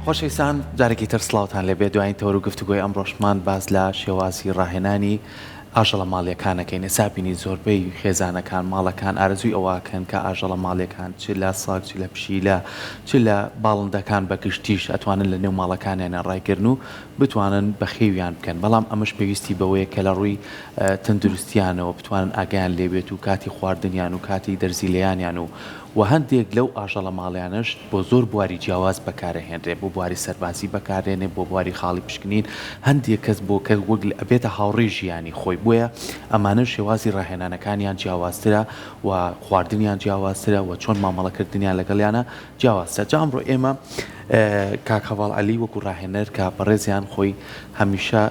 خۆشەویستان جارێکی تر سڵاوتان لێبێ دوایین تەوەر و گفتوگۆی ئەمڕۆشمان باس لە شێوازی ڕاهێنانی ئاژەڵە ماڵیەکان ئەکەین ئێستا بینی زۆربەی خێزانەکان ماڵەکان ئارەزووی ئەوە ئەکەن کە ئاژەڵە ماڵیەکان چ لە سەگ چ لە پشیلە چ لە باڵندەکان بە گشتیش ئەتوانن لە نێو ماڵەکانیانە ڕایگرن و بتوانن بەخێویان بکەن بەڵام ئەمەش پێویستی بەوەیە کە لە ڕووی تەندروستیانەوە بتوانن ئاگایان لێبێت و کاتی خواردنیان و کاتی دەرزیلێیانیان و وە هەندێک لەو ئاژەڵە ماڵیانەش بۆ زۆر بواری جیاواز بەکارئەهێنرێ بۆ بواری سەربازی بەکارێنێ بۆ بواری خاڵی پشکنین هەندێک کەس بۆ کە وەک ئەبێتە هاوڕێی ژیانی خۆی بۆیە ئەمانە شێوازی ڕاهێنانەکانیان جیاوازترە و خواردنیان جیاوازترە و چۆن مامەڵەکردنیان لەگەڵیانە جیاوازترە جا ئەمڕۆ ئێمە کاک هەڤاڵ عەلی وەکو ڕاهێنەر کە بەڕێزیان خۆی هەمیشە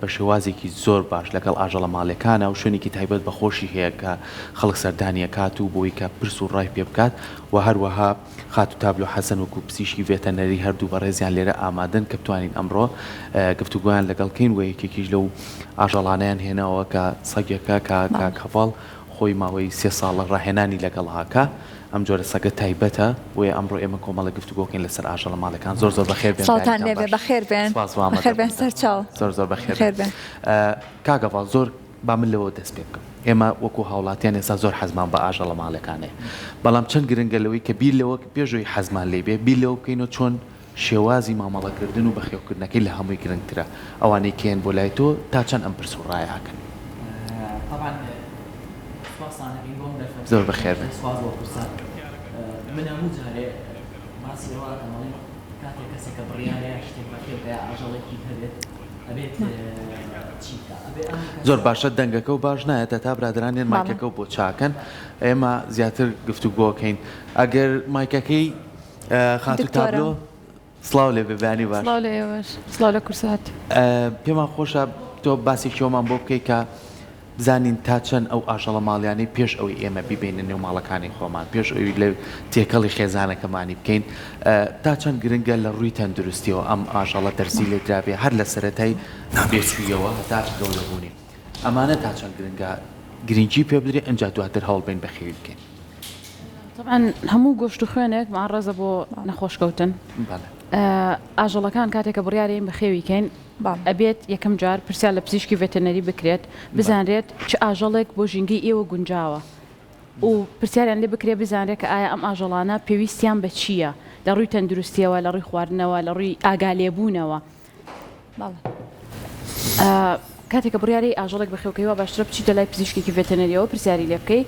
بە شێوازێکی زۆر باش لەگەڵ ئاژەڵە ماڵیەکانە و شوێنێکی تایبەت بە خۆشی هەیە کە خەڵک سەردانی ئەکات و بۆی کە پرس و ڕای پێ بکات و هەروەها خاتوو تابلۆ حەسەن وەکو پزیشکی ڤێتەنەری هەردوو بەڕێزیان لێرە ئامادەن کە بتوانین ئەمڕۆ گفتوگۆیان لەگەڵ کەین و یەکێکیش لەو ئاژەڵانەیان هێناوە کە سەگێکە کە کاک هەڤاڵ خۆی ماوەی سێ ساڵە ڕاهێنانی لەگەڵ ئاکا ئەم جۆرە سەگە تایبەتە بۆیە ئەمڕۆ ئێمە کۆمەڵێک گفتوگۆ کەین لەسەر ئاژەڵە ماڵەکان زۆر زۆر بەخێر بێن سڵاوتان لێبێ بەخێر بێن سپاس بۆ ئامادە بەخێر بێن بوونتان سەرچاو زۆر زۆر بەخێر بەخێر بێن بێن. کاک هەڤاڵ زۆر با من لەوە دەست پێ بکەم ئێمە وەکو هاوڵاتیان ئێستا زۆر حەزمان بە ئاژەڵە ماڵەکانەیە بەڵام چەند گرنگە لەوەی کە بیر لەوە پێشەوەی حەزمان لێ بێ بیر لەوە بکەینەوە چۆن شێوازی مامەڵەکردن و بەخێوکردنەکەی لە هەمووی گرنگترە، ئەوانەی کە یەن بۆ لای تۆ تا چەند ئەم پرس و ڕایە ئەکەن؟ تەبعەن سوپاستان ئەکەین بۆ ئەم دەرفەتە. زۆر بەخێر بێن. سوپاس بۆ فرسەت. من هەموو جارێ باسی ئەوە ئەکەم ئەڵێم کاتێک کەسێک کە بڕیارەیە شتێک بەخێو بکا یا ئاژەڵێکی هەبێت ئەبێت چی بکا ئەبێ ئەم کەسە. زۆر باشە دەنگەکەو باش نایەت هەتا برادەران یەن بەڵێ. مایکەکەو بۆ چاکەن ئێمە زیاتر گفتوگۆ کەین ئەگەر مایکەکەی خاتوو دکتۆرە. تابلۆ سڵاو لێ بێ بەیانی باش. سڵاو لە ئێوەش سڵاو لە کورسات. پێمان خۆشە تۆ باسێکی ئەومان بۆ بکەی کە بزانین تا چەند ئەو ئاژەڵە ماڵیانەی پێش ئەوەی ئێمە بیبەینە نێو ماڵەکانی خۆمان پێش ئەوی لە تێکەڵی خێزانەکەمانی بکەین تا چەند گرنگە لە ڕووی تەندروستیەوە ئەم ئاژەڵە دەرزی لێ درابێ هەر لە سەرەتای بێچوویەوە هەتا گەورەبوونی ئەمانە تا چەند گرنگە گرنگی پێ بدرێ ئینجا دواتر هەوڵ بەین بەخێوی بکەین. تەبعەن هەموو گۆشت و خوێنێک معڕەزە بۆ نەخۆش کەوتن ئاژەڵەکان کاتێک کە بڕیارین بەخێوی کەین ئەبێت یەکەم جار پرسیار لە پزیشکی ڤێتەنەری بکرێت بزانرێت چ ئاژەڵێک بۆ ژینگەی ئێوە گونجاوە و پرسیاریان لێ بکرێت بزانرێت کە ئایا ئەم ئاژەڵانە پێویستیان بە چییە لە ڕووی تەندروستیەوە لە ڕووی خواردنەوە لە ڕووی ئاگالێبوونەوە کاتێک کە بڕیارەی ئاژەڵێک بەخێوکەی وا باشترە بچیتە لای پزیشکێکی ڤێتەنەریەوە پرسیاری لێ بکەی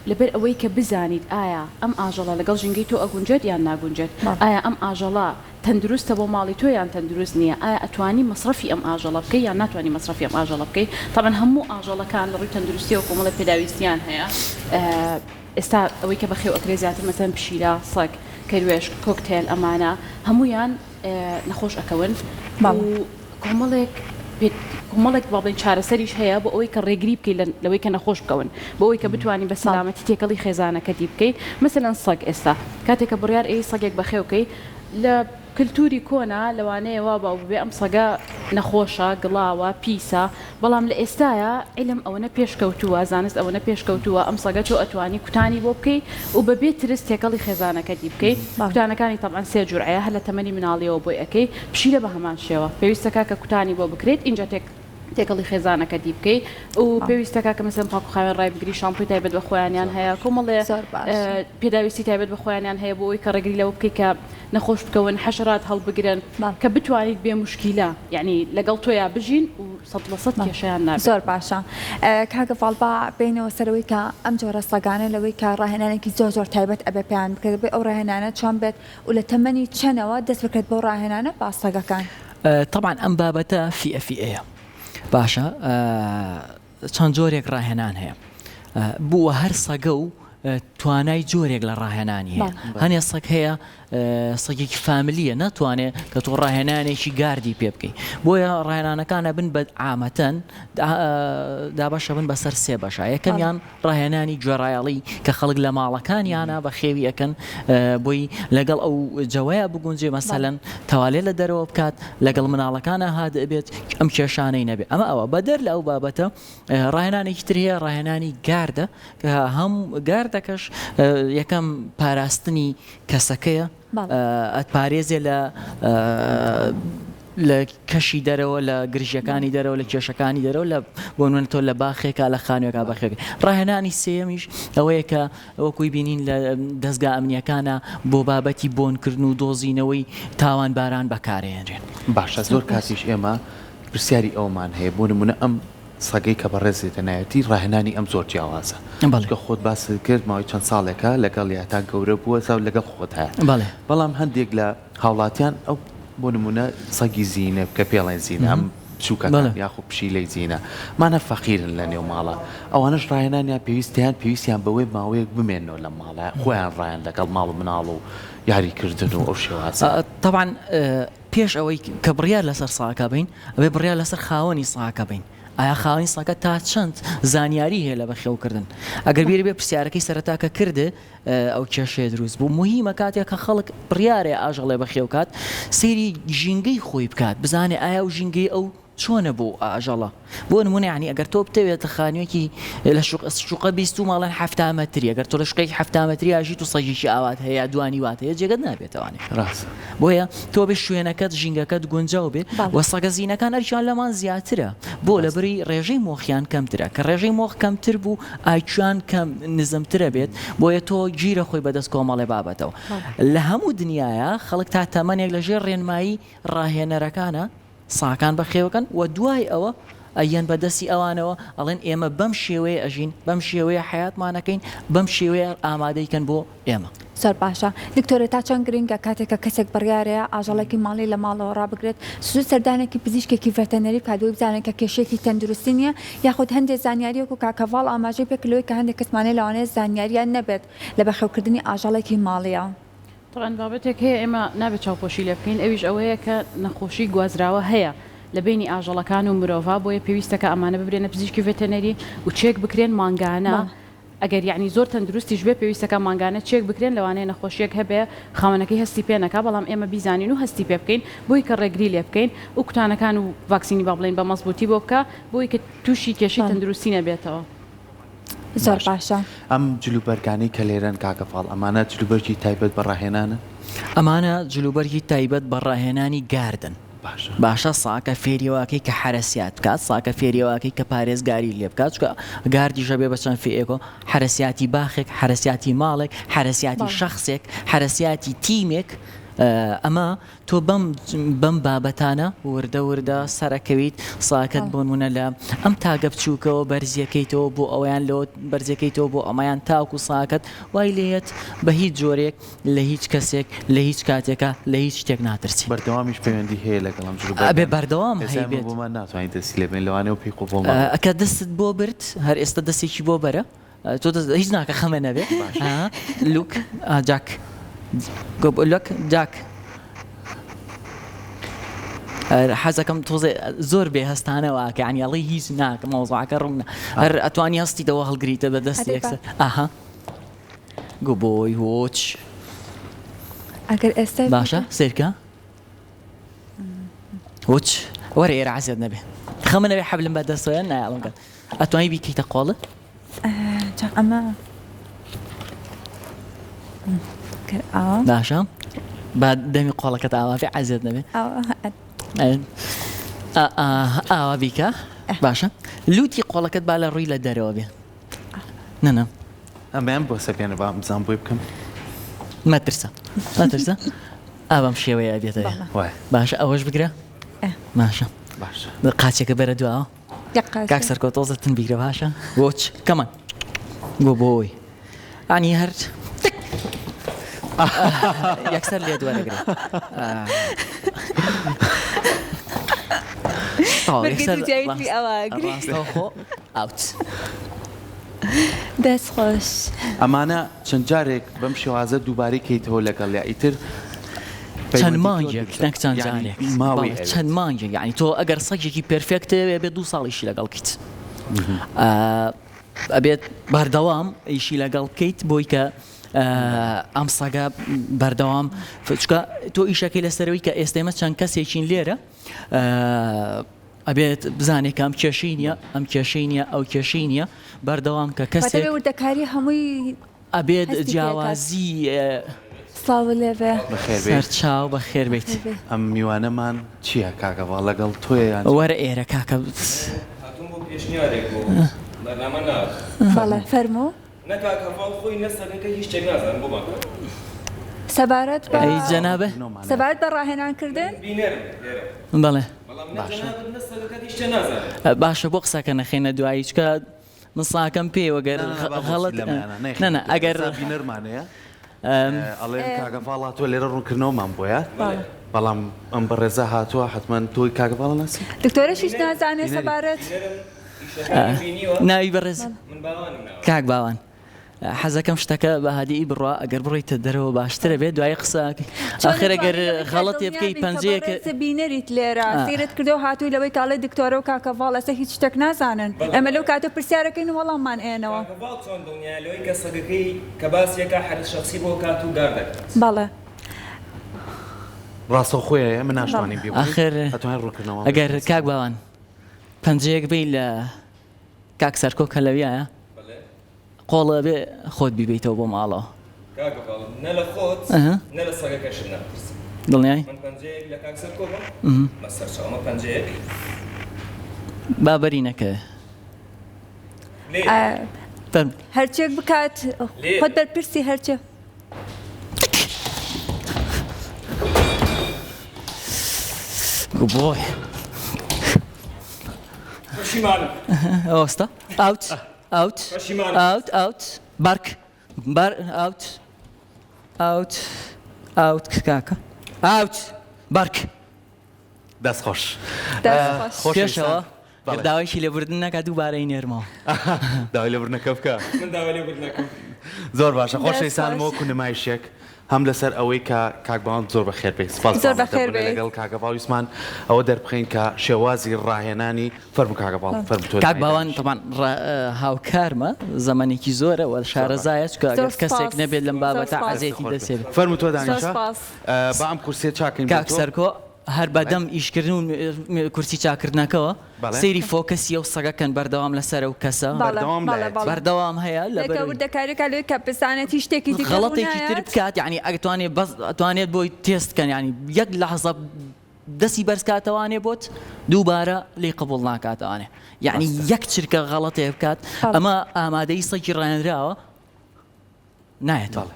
لەبەر ئەوەی کە بزانیت ئایا ئەم ئاژەڵە لەگەڵ ژینگەی تۆ ئەگونجێت یان ناگونجێت ئایا ئەم ئاژەڵە تەندروستە بۆ ماڵی تۆ یان تەندروست نییە ئایا ئەتوانی مەسرەفی ئەم ئاژەڵە بکەی یان ناتوانی مەسرەفی ئەم ئاژەڵە بکەی تەبعەن هەموو ئاژەڵەکان لە ڕووی تەندروستیەوە کۆمەڵێک پێداویستیان هەیە ئێستا ئەوەی کە بەخێو ئەکرێ زیاتر مەسەلەن پشیلە سەگ کەروێشک کۆکتێل ئەمانە هەموویان نەخۆش ئەکەون و کۆمەڵێک کۆمەڵێک با بڵێین چارەسەریش هەیە بۆ ئەوەی کە ڕێگری بکەیت لەوەی کە نەخۆش بکەون بۆ ئەوەی کە بتوانی بە سەلامەتی تێکەڵی خێزانەکەتی بکەی مەسەلەن سەگ ئێستا کاتێک کە بڕیار ئەی سەگێک بەخێو کەی لە کلتوری کۆنا لەوانەیە وا باو ببێ ئەم سەگە نەخۆشە گڵاوە پیسە بەڵام لە ئێستایا عیلم ئەوەنە پێشکەوتووە زانست ئەوەنە پێشکەوتووە ئەم سەگە تۆ ئەتوانی کوتانی بۆ بکەی و بە بێ ترس تێکەڵی خێزانەکەتی بکەی کوتانەکانی تەبعەن سێ جورعەیە هەر لە تەمەنی مناڵیەوە بۆی ئەکەی پشیلە بە هەمان شێوە پێویستەکا کە کوتانی بۆ بکرێت ئینجا تێک تێکەڵی خێزانەکەتی بکەی و پێویستەکا کە مەسەلەن پاک و خاوێن ڕای بگری شامپۆی تایبەت بە خۆیانیان هەیە کۆمەڵێ پێداویستی تایبەت بە خۆیانیان هەیە بۆ ئەوەی کە ڕێگری لەوە بکەی کە نەخۆش بکەون حەشەرات هەڵبگرن کە بتوانیت بێ موشکیلە یەعنی لەگەڵ تۆیا بژین و 100% کێشەیان نابێت. زۆر باشە کاکە فاڵ با بێینەوە سەر ئەوەی کە ئەم جۆرە سەگانە لەوەی کە ڕاهێنانێکی زۆر زۆر تایبەت ئەبێ پێیان بکرێت دەبێ ئەو ڕاهێنانە چۆن بێت و لە تەمەنی چەنەوە دەست بکرێت بەو ڕاهێنانە با سەگەکان؟ تەبعەن ئەم بابەتە فیئە فیئەیە باشە چەند جۆرێک ڕاهێنان هەیە بووە هەر سەگە و توانای جۆرێک لە ڕاهێنانی هەیە هەنێ سەگ هەیە سەگێکی فامیلیە ناتوانێت کە تۆ ڕاهێنانێکی گاردی پێ بکەیت بۆیە ڕاهێنانەکانە بن بە عامەتەن دابەشە بن بەسەر سێ بەشە یەکەمیان ڕاهێنانی گوێڕایەڵی کە خەڵک لە ماڵەکانیانە بەخێوی ئەکەن بۆی لەگەڵ ئەو جەوەیە بگونجێ مەسەلەن تەوالێت لە دەرەوە بکات لەگەڵ مناڵەکانە هات ئەبێت ئەم کێشانەی نەبێ ئەمە ئەوە بەدەر لە ئەو بابەتە ڕاهێنانێکی تر هەیە ڕاهێنانی گاردە کە هەم گاردەکەش. یەکەم پاراستنی کەسەکەیە ئەتپارێزێ لە لە کەشی دەرەوە لە گرژیەکانی دەرەوە لە کێشەکانی دەرەوە لە بۆ نمونە تۆ لە باخێکا لە خانوێکا بەخێک ڕاهێنانی سێیەمیش ئەوەیە کە وەکوی بینین لە دەزگا ئەمنیەکانە بۆ بابەتی بۆنکردن و دۆزینەوەی تاوانباران بەکارێنرێن. باشە زۆر کاتیش ئێمە پرسیاری ئەوەمان هەیە بۆ نمونە ئەم سەگەی کە بەڕێزت هێنایەتی ڕاهێنانی ئەم زۆر جیاوازە چونکە خۆت باست کرد ماوەی چەند ساڵێکە لەگەڵیا تا گەورە بووە تا لەگەڵ خۆتایە بەڵام هەندێک لە هاوڵاتیان ئەو بۆ نمونە سەگی زینە کە پێڵێن زینە ئەم بچووکەکان یاخود پشیلەی زینە مانە فەقیرن لە نێو ماڵە ئەوانەش ڕاهێنانیان پێویستیان پێویستیان بەوەی ماوەیەک بمێنەوە لە ماڵە خۆیان ڕایان لەگەڵ ماڵ و مناڵ و یاریکردن و ئەو شێوازە. تەبعەن پێش ئەوەی کە بڕیار لەسەر ساکە بەین ئەبێ بڕیار لەسەر خاوەنی ساکە بەین ئایا خاوەنی ساکە تا چەند زانیاری هەیە لە بەخێوکردن ئەگەر بیری بێ پرسیارەکەی سەرەتا کە کرد ئەو کێشەیە دروست بوو مهمە کاتێک کە خەڵک بڕیارێ ئاژەڵێ بەخێو کات سەیری ژینگەی خۆی بکات بزانێ ئایا ئەو ژینگەی ئەو چۆنە بۆ ئاژەڵە؟ بۆ نمونە یانی ئەگەر تۆ بتەوێت لە خانوویەکی لە شوقە 20 و ماڵێن حەفتا مەتری ئەگەر تۆ لە شوقەیەکی حەفتا مەتری ئاژیت و سەگێکی ئاوات هەیە یا دوانی وات هەیە جێگەت نابێتەوانێ ڕاستە بۆیە تۆ بێ شوێنەکەت ژینگەکەت گونجاو بێ بەڵێ. و سەگە زینەکان ئەرکیان لەمان زیاترە بۆ ڕاستە لەبری ڕێژەی مۆخیان کەمترە کە ڕێژەی مۆخ کەمتر بوو ئایکیویان کەم نزمترە بێت بۆیە تۆ گیرە خۆی بەدەست کۆمەڵێ بابەتەوە بەڵێ. لە هەموو دنیایا خەڵک تا تەمەنێک لەژێر ڕێنمایی ڕاهێنەرەکانە ساکان بەخێوکەن و دوای ئەوە ئەیەن بە دەستی ئەوانەوە ئەڵێن ئێمە بەم شێوەیە ئەژین بەم شێوەیە حەیاتمان ئەکەین بەم شێوەیە ئامادەی کەن بۆ ئێمە. زۆر باشە دکتۆرە تا چەند گرنگە کاتێک کە کەسێک بڕیارەیە ئاژەڵێکی ماڵی لە ماڵەوە ڕابگرێت زوو سەردانێکی پزیشکێکی ڤێتەنەری بکات بۆی بزانێت کە کێشەیەکی تەندروستی نییە یاخود هەندێک زانیاری وەکو کاک هەڤاڵ ئاماژەی پێکرد لەوەی کە هەندێک کەسمانەیە لەوانەیە زانیاریان نەبێت لە بەخێوکردنی ئاژەڵێکی ماڵیە. تەبعەن بابەتێک هەیە ئێمە نابێت چاوپۆشی لێ بکەین ئەویش ئەوەیە کە نەخۆشی گوازراوە هەیە لە بەینی ئاژەڵەکان و مرۆڤا بۆیە پێویستە کە ئەمانە ببرێنە پزیشکی ڤێتەنەری و چێک بکرێن مانگانە ئەگەر یەعنی زۆر تەندروستیش بێ پێویستە کە مانگانە چێک بکرێن لەوانەیە نەخۆشیەک هەبێ خاوەنەکەی هەستی پێ نەکا بەڵام ئێمە بیزانین و هەستی پێ بکەین بۆی کە ڕێگری لێ بکەین و کوتانەکان و ڤاکسینی با بڵێین بە مەزبووتی بۆ بکا بۆی کە تووشی کێشەی تەندروستی نەبێتەوە. زۆر باشە. ئەم جلوبەرگانەی کە لێرەن کاکە فاڵ ئەمانە جلوبەرگی تایبەت بە ڕاهێنانن؟ ئەمانە جلوبەرگی تایبەت بە ڕاهێنانی گاردن. باشە. باشە ساکە فێری ئەوەکەی کە حەرەسیات بکات ساکە فێری ئەوەکەی کە پارێزگاری لێ بکات چونکە گاردیش ئەبێ بە چەند فێیەکەوە حەرەسیاتی باخێک حەرەسیاتی ماڵێک حەرەسیاتی شەخسێک حەرەسیاتی تیمێک ئەمە تۆ بەم بەم بابەتانە وردە وردە سەرەکەویت ساکەت بۆ نمونە لە ئەم تاگە بچووکەوە بەرزیەکەیتەوە بۆ ئەویان لەوە بەرزەکەیتەوە بۆ ئەمەیان تاکو ساکەت وای لێت بە هیچ جۆرێک لە هیچ کەسێک لە هیچ کاتێکا لە هیچ شتێک ناترسی. بەردەوامیش پەیوەندی هەیە لەگەڵ ئەم جلوبەرگانە؟ ئەبێ بەردەوام ئێستا ئێمە هەیبێت. بۆمان ناتوانین دەستی لێ بەین لەوانەیە پێی قبوڵ نەبێت. ئەکە دەستت بۆ برد هەر ئێستا دەستێکی بۆ بەرە تۆ دەست هیچ ناکە خەمە نەبێ باشە. ها لوک جاک لوک جاک حەزەکەم تۆزێ زۆر بێ هەستانە واکە یانی ئەڵێی هیچ ناکە مەوزوعەکە ڕوونە هەر ئەتوانی هەستیتەوە هەڵگریتە بە دەستی ئەدەی با. یەکسەر ئەها. گو بۆی وۆچ. ئەگەر ئێستا باشە سەیرکە وچ وەرە ئێرە عەزێت نەبێ خەمە نەبێ حەبلم بە دەستەوە نایەڵم کات ئەتوانی بیکەیتە قۆڵت جا ئەمە باشە با دەمی قۆڵەکەت ئاوا بێ عەزێت نەبێ ئاوا بیکە باشە لوتی قۆڵەکەت با لە ڕووی لە دەرەوە بێ نەنا ئەمەیان بۆ سەپێنە با بزانم بۆی بکەم. مەترسە مەترسە ئا بەم شێوەیە ئەبێتە باشە ئەوەش بگرە باشە باشە قاچێکە بەرە دواوە کاک سەرکۆ تۆزە تن بیگرە باشە بۆچ کەمان گۆ بۆی ئانی هەر یەکسەر لێت وەرەگرێت ڕاستەوخۆ ئاوت. دەست خۆش. ئەمانە چەند جارێک بەم شێوازە دووبارەی کەیتەوە لەگەڵیا ئیتر چەند پەیوەندی تۆ مانگێک دروست نەک دەبێت چەند یانی جارێک ماوەی بەڵێ ئەوێت. چەند مانگێک یانی تۆ ئەگەر سەگێکی perfect ئەبێت دوو ساڵ ئیشی لەگەڵ بکەیت ئەبێت بەردەوام ئیشی لەگەڵ بکەیت بۆی کە ئەم سەگە بەردەوام چونکە تۆ ئیشەکەی لەسەرەوەی کە ئێستا ئێمە چەند کەسێکین لێرە ئەبێت بزانێ کە ئەم کێشەی نییە، ئەم کێشەی نییە، ئەو کێشەی نییە، بەردەوام کە کەسێک. واتە وردەکاری هەمووی. ئەبێت هەستی پێ کات. جیاوازی. سڵاوت لێ بێ. بەخێر بێیت. سەرچاو بەخێر بێیت. ئەم میوانەمان چیە کاکە ڤاڵ لەگەڵ تۆیە یان چی؟ وەرە ئێرە کاکە. هاتووم بۆ پێشنیارێک بۆ بەرنامە ناهاتووم. بەڵێ فەرموو. نە کاک هەڤاڵ خۆی نە سەگەکە هیچ شتێک نازانن بۆمان کاک. سەبارەت بە ئەی جەنابت؟ سەبارەت بە ڕاهێنان کردن؟ من بینەرم لێرە. بەڵێ. بەڵام نە جەنابت نە سەگەکەت هیچ شتێ نازانن. باشە بۆ قسەکە نەخەینە دوایی چونکە من ساکەم پێیەوە گەر نا نا با بۆچی غەڵەت لەمەیانە نا نەیخەینە نا دوایی ئەگەر ئێستا بینەرمان هەیە ئەڵێن کاک هەڤاڵ هاتووە لێرە ڕوونکردنەوەمان بۆیە بەڵام ئەم بەڕێزە هاتووە حەتمەن تۆی کاک هەڤاڵ ناسی؟ دکتۆرەش هیچ نازانێ بینەری. سەبارەت بینەرم ئیشەکانی بینیوە. ناوی بەڕێز من باوانم ناوە. کاک باوان حەزەکەم شتەکە بە هادیی بڕوا ئەگەر بڕۆیتە دەرەوە باشترە بێت دوایی قسە چۆن ئاخر ئەگەر ئەتوانی لەوەی کە غەڵەتێ دڵنیا بکەی بین کە پەنجەیەک بەڕێز بینەریت لێرە سەیرت کردەوە هاتووی لەوەی کە ئەڵێ دکتۆرە و کاکە ڤاڵ ئێستا هیچ شتێک نازانن ئێمە لەو کاتە پرسیارەکەین و وەڵاممان ئێنەوە. کاکە ڤاڵ چۆن دڵنیایە لەوەی کە سەگەکەی کە باسی ئەکا حەرس شەخسی بۆ کات و گار دەکات. بەڵێ. ڕاستەوخۆیە ئێمە ناشتوانین بیبڕین ئاخر ئەتوانین ڕوونکردنەوەمان ئەگەر بۆ کاک باوان پەنجەیەک بەی لە کاک سەرکۆ کە لەویایە قۆڵە بێ خۆت بیبەیتەوە بۆ ماڵەوە. کاک هەڤاڵ نە لە خۆت نە لە سەگەکەشت ناترسم. دڵنیای؟ من پەنجەیەک لە کاک سەرکۆ بم بە سەرچاومە پەنجەیەک. با بەری نەکەوێ. لێ. فەرموو. هەرچیەک بکات خۆت بەرپرسی هەرچێ. Good boy. پەشیمانم. وەستا. ئاوت. ئاوت. پەشیمانم. ئاوت ئاوت. بارک. بار ئاوت. ئاوت. ئاوت کاکە. ئاوت. بارک. دەست خۆش. دەست خۆش. پێشەوە گەر داوایشی لێبوردن نەکا دووبارەی نێرمەوە. داوای لێبوردنەکە بکە. من داوای لێبوردنەکەم. زۆر باشە دەست خۆشەویستانم خۆش. وەکو نمایشێک هەم لەسەر ئەوەی کە کاک باوان زۆر بەخێر بێی سپاس زۆر بۆ بەخێر ئامادەبوونت بێیت. لەگەڵ کاک هەڤاڵ ویستمان ئەوە دەربخەین کە شێوازی ڕاهێنانی فەرموو کاک هەڤاڵ فەرموو تۆ کاک دوایی باوان دانیشە. تەبعەن هاوکارمە زەمەنێکی زۆرە وە زۆر باشە. شارەزایە چونکە زۆر ئەگەر کەسێک سپاس. نەبێت لەم زۆر بابەتە سپاس. دەست عەزێتی خۆش بێت دەسێ بێت. فەرموو تۆ زۆر دانیشە سپاس. با ئەم کورسیە چاکەین بۆ کاک تۆ. سەرکۆ هەر بە دەم ئیشکردن و کورسی چاکردنەکەوە سەیری focus ی ئەو سەگە کەن بەردەوام لەسەر ئەو کەسە بەردەوام لایەتی. بەردەوام هەیە لەکە وردەکاریەکە لەوەی کە بزانێت هیچ شتێکی دیکە ڕوو غەڵەتێکی تر نایات. بکات یانی ئەتوانێ بەس ئەتوانێت بۆی تێست کەن یانی یەک لەحزە دەستی بەرز کاتەوانێ بۆت دووبارە لێی قبوڵ ناکاتەوانێ یانی یەک چرکە غەڵەتێ بکات ئەمە ئامادەی سەگی ڕایەنراوە نایەتەوە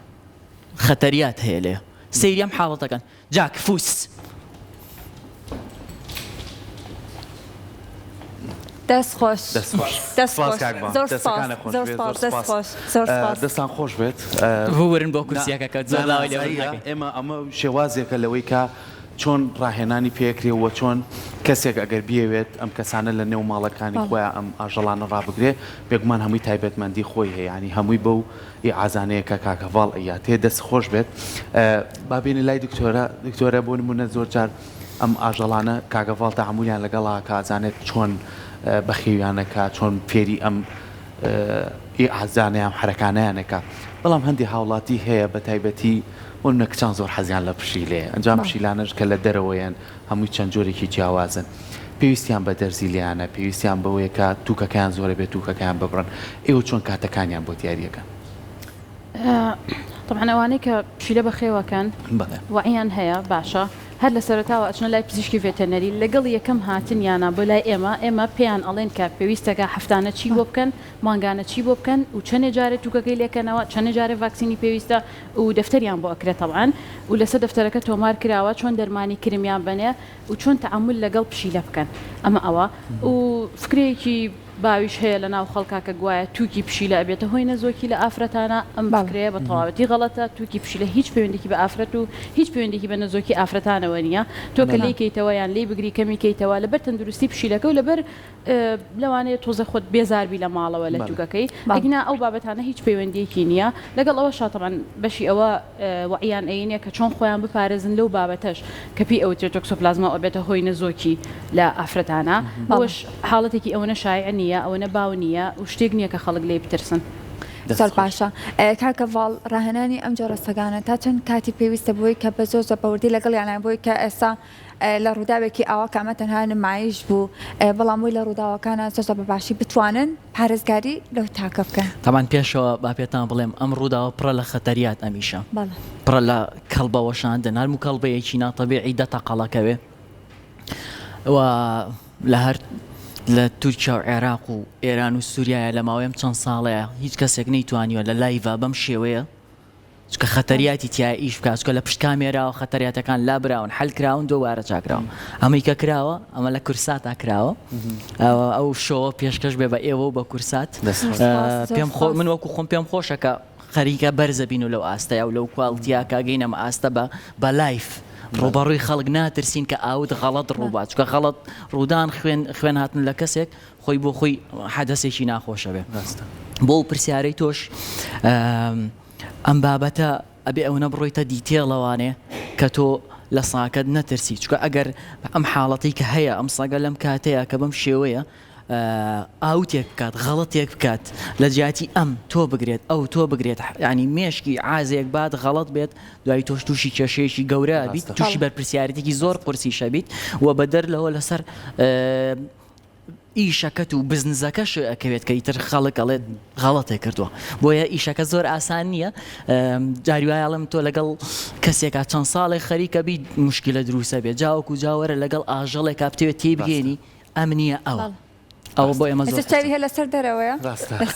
خەتەریات هەیە لێ سەیری ئەم حاڵەتەکەن جاک فوس. دەست خۆش دەست خۆش دەست سپاس خۆش کاک بان زۆر سپاس دەستەکانت خۆش زۆر بێت سپاس زۆر دەست سپاس خۆش زۆر سپاس دەستان خۆش بێت ببورن بۆ نا کورسیەکە کە زۆر نا داوای لێبوردن ناساییە ئەکەین. ئێمە ئەمە شێوازێکە لەوەی کە چۆن ڕاهێنانی پێکرێ و چۆن کەسێک ئەگەر بیەوێت ئەم کەسانە لە نێو ماڵەکانی خۆیان ئەم ئاژەڵانە ڕابگرێ بێگومان هەمووی تایبەتمەندی خۆی هەیە یانی هەمووی بەو ئیعازانەیە کە کاک هەڤاڵ ئەیاتێ دەست خۆش بێت با بێینە لای دکتۆرە دکتۆرە بۆ نمونە زۆر جار ئەم ئاژەڵانە کاک هەڤاڵ تەعامولیان لەگەڵا کە ئەزانێت چۆن بەخێویانەکا چۆن فێری ئەم ئیعازانە یان حەرەکانەیانەکا بەڵام هەندێ هاوڵاتی هەیە بە تایبەتی بۆ نمونە کچان زۆر حەزیان لە پشیلەیە ئەنجام پشیلانەش کە لە دەرەوەیەن هەمووی چەند جۆرێکی جیاوازن پێویستیان بە دەرزی لێیانە پێویستیان بەوەیە کە توکەکەیان زۆرە بێت توکەکەیان ببڕن ئێوە چۆن کاتەکانیان بۆ دیاریەکەن؟ تەبعەن ئەوانەی کە پشیلە بەخێوەکەن بەڵێ. وەعیان هەیە باشە هەر لە سەرەتاوە ئەچنە لای پزیشکی ڤێتەرنەری لەگەڵ یەکەم هاتنیانا بۆ لای ئێمە ئێمە پێیان ئەڵێن کە پێویستەکە هەفتانە چی بۆ بکەن مانگانە چی بۆ بکەن و چەنێ جارێ توکەکەی لێکەنەوە چەنێ جارێ ڤاکسینی پێویستە و دەفتەریان بۆ ئەکرێ تەبعەن و لەسەر دەفتەرەکە تۆمار کراوە چۆن دەرمانی کرمیان بەنێ و چۆن تەعامول لەگەڵ پشیلە بکەن ئەمە ئەوە و فکرەیەکی باویش هەیە لە ناو خەڵکا کە گوایە توکی پشیلە ئەبێتە هۆی نەزۆکی لە ئافرەتانا ئەم فکرەیە بە تەواوەتی غەڵەتە توکی پشیلە هیچ پەیوەندیکی بە ئافرەت و هیچ پەیوەندیکی بە نەزۆکی ئافرەتانەوە نییە تۆ کە لێی کەیتەوە یان لێی بگری کەمی کەیتەوە لەبەر تەندروستی پشیلەکە و لەبەر لەوانەیە تۆزێ خۆت بێزار بی لە ماڵەوە لە توکەکەی ئەگینا ئەو بابەتانە هیچ پەیوەندیەکی نییە لەگەڵ ئەوەشا تەبعەن بەشی ئەوە وەعیان ئەینێ کە چۆن خۆیان بپارێزن لەو بابەتەش کە پێی ئەوترێ تۆکسۆپلازما و ئەبێتە هۆی نەزۆکی لە ئافرەتانا ئەوەش حاڵەتێکی ئەوەنە شایع نییە ئەوەنە باو نییە و شتێک نییە کە خەڵک لێی بترسن. زۆر باشە کاک هەڤاڵ ڕاهێنانی ئەم جۆرە سەگانە تا چەند کاتی پێویستە بۆی کە بە زۆر زۆر بە وردی لەگەڵیانە بۆی کە ئێستا. لە ڕووداوێکی ئاوا کە ئەمە تەنها نمایش بوو بەڵام وی لە ڕووداوەکانا زۆر زۆر بە باشی بتوانن پارێزگاری لەو تاکە بکەن. تەبعەن پێشەوە با پێتان بڵێم ئەم ڕووداوە پڕە لە خەتەریات ئەمیشە بەڵێ. پڕە لە کەڵبە وەشاندن هەر موکەڵبەیەکی ناتەبیعی دە تەقەڵەکەوێ و لە هەر لە تورکیا و عێراق و ئێران و سووریایە لە ماوەی ئەم چەند ساڵەیە هیچ کەسێک نەیتوانیوە لە لایڤا بەم شێوەیە چونکە خەتەریاتی تیایە ئیش بکات چونکە لە پشت کامێراوە خەتەریاتەکان لابراون حەل کراون دووبارە چاکراون ئەمەی کە کراوە ئەمە لە کورساتا کراوە ئەو شۆوە پێشکەش بێ بە ئێوە و بە کورسات پێم خۆ من وەکو خۆم پێم خۆشە کە خەریکە بەرزە بین و لەو ئاستەیە و لەو quality ە کە گەینەم ئاستە بە بە live ڕووبەڕووی خەڵک ناترسین کە ئاوت غەڵەت ڕووبات چونکە غەڵەت ڕوودان خوێن خوێن هاتن لە کەسێک خۆی بۆ خۆی حەدەسێکی ناخۆشە بێ بۆ ئەو پرسیارەی تۆش ئەم بابەتە ئەبێ ئەوەنە بڕۆیتە detail ەوانێ کە تۆ لە ساکەت نەترسی چکە ئەگەر ئەم حاڵەتی کە هەیە ئەم سەگە لەم کاتەیە کە بەم شێوەیە ئاوتێک بکات غەڵەتێک بکات لە جیاتی ئەم تۆ بگرێت ئەو تۆ بگرێت ینی مێشکی عازێک بات غەڵەت بێت دوای تۆش تووشی کێشەیەکی گەورە بیت تووشی بەرپرسیارەتێکی زۆر قورسیشە بیت و بەدەر لەوە لەسەر ئیشەکەت و بزنزەکەش ئەکەوێت کە ئیتر خەڵک ئەڵێت غەڵەتێک کردووە بۆیە ئیشەکە زۆر ئاسان نییە جاری وایە ئەڵێم تۆ لەگەڵ کەسێکا چەند ساڵێک خەریکە بی مشکلە دروسە بێ جاوەکو جاوەرە لەگەڵ ئاژەڵێکا بتەوێت تێیبگەینی ئەم نییە ئەوە ئەوە بۆ ئێمە زۆر چاوی هەر لەسەر دەرەوەیە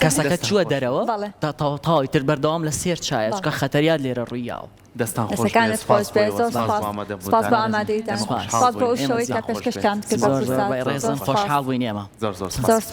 کەسەکە چووە دەرەوە تەواوی تر بەردەوام لە سێر چایە چونکە خەتەریات لێرە ڕوویاوە. دەستان خۆش بێت دەستەکانت سوپاس خۆش بۆ بێت ئێوە زۆر سوپاس سوپاس بۆ ئامادە سوپاس بۆ بوونتان ئامادەیتان ئێمە خۆشحاڵ سوپاس بۆ بووین ئەو ئێمە شەوەی کە زیان خۆش بێت پێشکەشتان کرد بە زۆر زۆر کورسات بەڕێزن زۆر سوپاس خۆشحاڵ بووین ئێمە. زۆر زۆر زۆر سوپاس. سوپاس.